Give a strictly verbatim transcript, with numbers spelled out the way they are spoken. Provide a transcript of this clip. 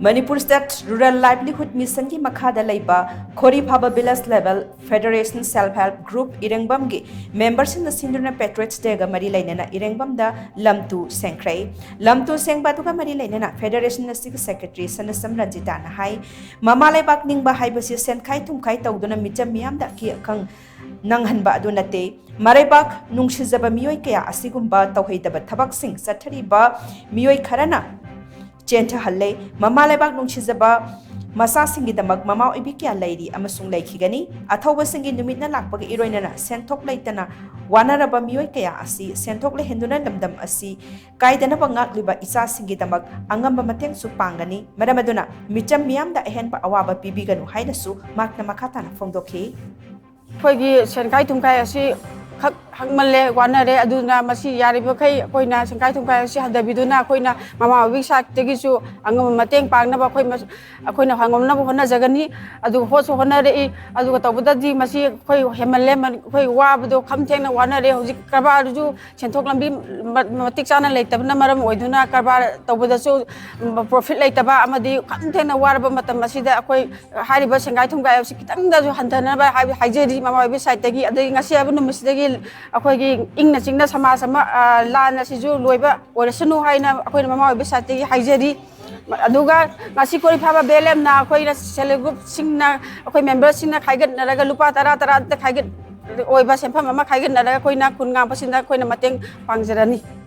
Manipur state rural ꯂꯥꯏꯚꯂꯤꯍꯨꯗ ꯃꯤꯁꯟꯒꯤ ꯃꯈꯥꯗ ꯂꯩꯕ ꯈꯣꯔꯤꯐꯥꯕ village level federation self help group ꯏꯔꯦꯡꯕꯝꯒꯤ ꯃꯦꯝꯕꯔꯁꯤꯡꯅ ꯁꯤꯟꯗꯨꯅ ꯄꯦꯇ꯭ꯔꯤꯌꯠꯁ ꯗꯦꯒ ꯃꯔꯤ ꯂꯩꯅꯅ ꯏꯔꯦꯡꯕꯝꯗ ꯂꯝꯇꯨ ꯁꯦꯡꯈ꯭ꯔꯦ꯫ ꯂꯝꯇꯨ ꯁꯦꯡꯕ ꯑꯗꯨꯒ ꯃꯔꯤ ꯂꯩꯅꯅ ꯐꯦꯗꯔꯦꯁꯟ ꯑꯁꯤꯒꯤ ꯁꯦꯀ꯭ꯔꯦꯇꯔꯤ ꯁꯅꯁꯝ ꯔꯟꯖꯤꯇꯥꯅ ꯍꯥꯏ, ꯃꯃꯥ ꯂꯩꯕꯥꯛ ꯅꯤꯡꯕ ꯍꯥꯏꯕꯁꯤ ꯁꯦꯟꯈꯥꯏ ꯊꯨꯝꯈꯥꯏ ꯇꯧꯗꯨꯅ ꯃꯤꯆꯝ ꯃꯤꯌꯥꯝꯗ ꯑꯀꯤ ꯑꯈꯪ ꯅꯪꯍꯟꯕ ꯑꯗꯨ ꯅꯠꯇꯦ꯫ ꯃꯔꯩꯕꯥꯛ ꯅꯨꯡꯁꯤꯖꯕ ꯃꯤꯑꯣꯏ ꯀꯌꯥ ꯑꯁꯤꯒꯨꯝꯕ ꯇꯧꯍꯩꯗꯕ ꯊꯕꯛꯁꯤꯡ ꯆꯠꯊꯔꯤꯕ ꯃꯤꯑꯣꯏ ꯈꯔꯅ ꯆꯦꯟꯊꯍꯜꯂꯦ꯫ ꯃꯃꯥ ꯂꯩꯕꯥꯛ ꯅꯨꯡꯁꯤꯖꯕ ꯃꯆꯥꯁꯤꯡꯒꯤꯗꯃꯛ ꯃꯃꯥ ꯑꯣꯏꯕꯤ ꯀꯌꯥ ꯂꯩꯔꯤ ꯑꯃꯁꯨꯡ ꯂꯩꯈꯤꯒꯅꯤ꯫ ꯑꯊꯧꯕꯁꯤꯡꯒꯤ ꯅꯨꯃꯤꯠꯅ ꯂꯥꯛꯄꯒ ꯏꯔꯣꯏꯅꯅ ꯁꯦꯟꯊꯣꯛ ꯂꯩꯇꯅ ꯋꯥꯅꯔꯕ ꯃꯤꯑꯣꯏ ꯀꯌꯥ ꯑꯁꯤ ꯁꯦꯟꯊꯣꯛ ꯂꯩꯍꯟꯗꯨꯅ ꯂꯝꯗꯝ ꯑꯁꯤ ꯀꯥꯏꯗꯅꯕ ꯉꯥꯛꯂꯤꯕ ꯏꯆꯥꯁꯤꯡꯒꯤꯗꯃꯛ ꯑꯉꯝꯕ ꯃꯇꯦꯡꯁꯨ ꯄꯥꯡꯒꯅꯤ꯫ ꯃꯔꯝ ꯑꯗꯨꯅ ꯃꯤꯆꯝ ꯃꯤꯌꯥꯝꯗ ꯑꯍꯦꯟꯕ ꯑꯋꯥꯕ ꯄꯤꯕꯤꯒꯅꯨ ꯍꯥꯏꯅꯁꯨ ꯃꯍꯥꯛꯅ ꯃꯈꯥ ꯇꯥꯅ ꯐꯣꯡꯗꯣꯛꯈꯤ꯫ ꯑꯩꯈꯣꯏꯒꯤ ꯁꯦꯟꯈꯥꯏ ꯊꯨꯝꯈꯥꯏ ꯑꯁꯤ ꯈꯛ ꯍꯛꯃꯜꯂꯦ, ꯋꯥꯅꯔꯦ꯫ ꯑꯗꯨꯅ ꯃꯁꯤ ꯌꯥꯔꯤꯕꯈꯩ ꯑꯩꯈꯣꯏꯅ ꯁꯦꯟꯈꯥꯏ ꯊꯨꯝꯈꯥꯏ ꯑꯁꯤ ꯍꯟꯊꯕꯤꯗꯨꯅ ꯑꯩꯈꯣꯏꯅ ꯃꯃꯥ ꯑꯣꯏꯕꯤ ꯁꯥꯏꯠꯇꯒꯤꯁꯨ ꯑꯉꯝꯕ ꯃꯇꯦꯡ ꯄꯥꯡꯅꯕ ꯑꯩꯈꯣꯏ ꯃꯁ-, ꯑꯩꯈꯣꯏꯅ ꯉꯝꯅꯕ ꯍꯣꯠꯅꯖꯒꯅꯤ꯫ ꯑꯗꯨꯒ ꯍꯣꯠꯁꯨ ꯍꯣꯠꯅꯔꯛꯏ꯫ ꯑꯗꯨꯒ ꯇꯧꯕꯗꯗꯤ ꯃꯁꯤ ꯑꯩꯈꯣꯏ ꯍꯦꯟꯃꯜꯂꯦ, ꯃ-, ꯑꯩꯈꯣꯏ ꯋꯥꯕꯗꯣ ꯈꯝ ꯊꯦꯡꯅ ꯋꯥꯅꯔꯦ꯫ ꯍꯧꯖꯤꯛ ꯀꯔꯕꯥꯔꯗꯨꯁꯨ ꯁꯦꯟꯊꯣꯛ ꯂꯝꯕꯤ ꯃ-, ꯃꯇꯤꯛ ꯆꯥꯅ ꯂꯩꯇꯕꯅ ꯃꯔꯝ ꯑꯣꯏꯗꯨꯅ ꯀꯔꯕꯥꯔ ꯇꯧꯕꯗꯁꯨ ꯄ꯭ꯔꯣꯐꯤꯠ ꯂꯩꯇꯕ ꯑꯃꯗꯤ ꯈꯝ ꯊꯦꯡꯅ ꯋꯥꯔꯕ ꯃꯇꯝ ꯑꯁꯤꯗ ꯑꯩꯈꯣꯏ ꯍꯥꯏꯔꯤꯕ ꯁꯦꯟꯈꯥꯏ ꯊꯨꯝꯈꯥꯏ ꯑꯁꯤ ꯈꯤꯇꯪꯗꯁꯨ ꯍꯟꯊꯅꯕ ꯍꯥꯏ-, ꯍꯥꯏꯖꯔꯤ ꯃꯃꯥ ꯑꯣꯏꯕꯤ ꯁꯥꯏꯠꯇꯒꯤ꯫ ꯑꯗꯒꯤ ꯉꯁꯤ ꯍꯥꯏꯕ ꯅꯨꯃꯤꯠꯁꯤꯗꯒꯤ ꯑꯩꯈꯣꯏꯒꯤ ꯏꯪꯅ ꯆꯤꯛꯅ ꯁꯃꯥꯖ ꯑꯃ, ꯑ, ꯂꯥꯟ ꯑꯁꯤꯁꯨ ꯂꯣꯏꯕ ꯑꯣꯏꯔꯁꯅꯨ ꯍꯥꯏꯅ ꯑꯩꯈꯣꯏꯅ ꯃꯃꯥ ꯑꯣꯏꯕꯤ ꯁꯥꯏꯠꯇꯒꯤ ꯍꯥꯏꯖꯔꯤ꯫ ꯑꯗꯨꯒ ꯉꯁꯤ ꯈꯣꯔꯤꯐꯥꯕ ꯕꯤ ꯑꯦꯜ ꯑꯦꯝꯅ ꯑꯩꯈꯣꯏꯅ ꯁꯦꯜꯐ ꯍꯦꯜꯞ ꯒ꯭ꯔꯨꯞꯁꯤꯡꯅ ꯑꯩꯈꯣꯏ ꯃꯦꯝꯕꯔꯁꯤꯡꯅ ꯈꯥꯏꯒꯠꯅꯔꯒ ꯂꯨꯄꯥ ꯇꯔꯥ ꯇꯔꯥ ꯈꯥꯏꯒꯠ ꯑꯣꯏꯕ ꯁꯦꯟꯐꯝ ꯑꯃ ꯈꯥꯏꯒꯠꯅꯔꯒ ꯑꯩꯈꯣꯏꯅ ꯈꯨꯟ ꯉꯥꯛꯄꯁꯤꯡꯗ ꯑꯩꯈꯣꯏꯅ ꯃꯇꯦꯡ ꯄꯥꯡꯖꯔꯅꯤ꯫